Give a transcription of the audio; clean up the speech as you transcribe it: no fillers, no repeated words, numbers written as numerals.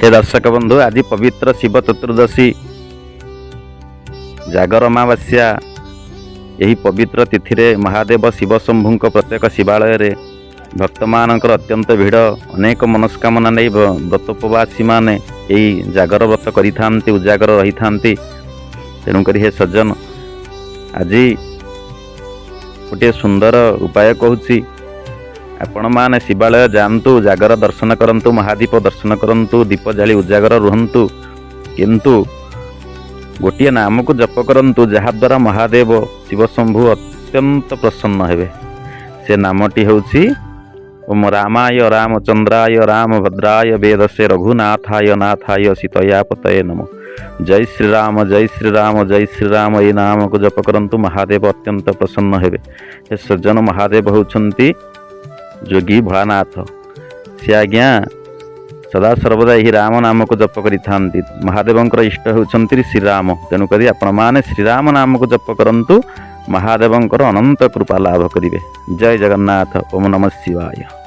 ହେ ଦର୍ଶକ ବନ୍ଧୁ, ଆଜି ପବିତ୍ର ଶିବ ଚତୁର୍ଦ୍ଦଶୀ, ଜାଗର ଅମାବାସ୍ୟା। ଏହି ପବିତ୍ର ତିଥିରେ ମହାଦେବ ଶିବ ଶମ୍ଭୁଙ୍କ ପ୍ରତ୍ୟେକ ଶିବାଳୟରେ ଭକ୍ତମାନଙ୍କର ଅତ୍ୟନ୍ତ ଭିଡ଼। ଅନେକ ମନସ୍କାମନା ନେଇ ବ୍ରତୋପବାସୀମାନେ ଏହି ଜାଗର ବ୍ରତ କରିଥାନ୍ତି, ଉଜାଗର ରହିଥାନ୍ତି। ତେଣୁକରି ହେ ସଜ୍ଜନ, ଆଜି ଗୋଟିଏ ସୁନ୍ଦର ଉପାୟ କହୁଛି। ଆପଣମାନେ ଶିବାଳୟ ଯାଆନ୍ତୁ, ଜାଗର ଦର୍ଶନ କରନ୍ତୁ, ମହାଦୀପ ଦର୍ଶନ କରନ୍ତୁ, ଦୀପ ଜାଳି ଉଜାଗର ରୁହନ୍ତୁ, କିନ୍ତୁ ଗୋଟିଏ ନାମକୁ ଜପ କରନ୍ତୁ, ଯାହାଦ୍ୱାରା ମହାଦେବ ଶିବଶମ୍ଭୁ ଅତ୍ୟନ୍ତ ପ୍ରସନ୍ନ ହେବେ। ସେ ନାମଟି ହେଉଛି ଓମ ରାମାୟ ରାମଚନ୍ଦ୍ରାୟ ରାମଭଦ୍ରାୟ ବେଦସେ ରଘୁନାଥାୟ ନାଥାୟ ସୀତୟା ପତୟେ ନମ। ଜୟ ଶ୍ରୀରାମ, ଜୟ ଶ୍ରୀରାମ, ଜୟ ଶ୍ରୀରାମ। ଏଇ ନାମକୁ ଜପ କରନ୍ତୁ, ମହାଦେବ ଅତ୍ୟନ୍ତ ପ୍ରସନ୍ନ ହେବେ। ହେ ସଜ୍ଜନ, ମହାଦେବ ହେଉଛନ୍ତି ଯୋଗୀ ଭୋଳାନାଥ। ସେ ଆଜ୍ଞା ସଦା ସର୍ବଦା ଏହି ରାମ ନାମକୁ ଜପ କରିଥାନ୍ତି। ମହାଦେବଙ୍କର ଇଷ୍ଟ ହେଉଛନ୍ତି ଶ୍ରୀରାମ। ତେଣୁକରି ଆପଣମାନେ ଶ୍ରୀରାମ ନାମକୁ ଜପ କରନ୍ତୁ, ମହାଦେବଙ୍କର ଅନନ୍ତ କୃପା ଲାଭ କରିବେ। ଜୟ ଜଗନ୍ନାଥ। ଓମ ନମ ଶିବାୟ।